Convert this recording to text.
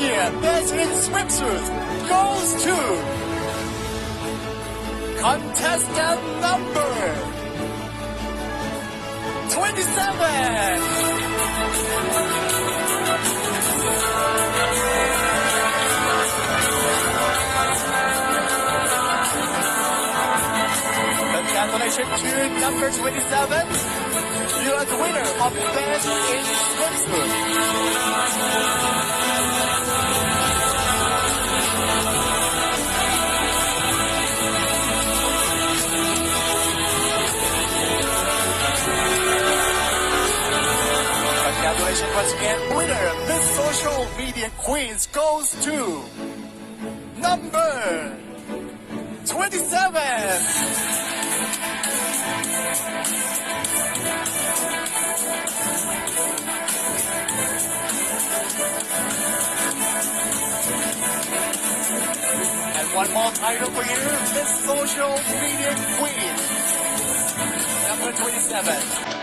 year Best in Swimsuit goes to contestant number 27. Congratulations to number 27. You are the winner of Best in Swimsuit. Congratulations once again, winner of Miss Social Media Queens goes to number 27. And one more title for you, Miss Social Media Queen, number 27.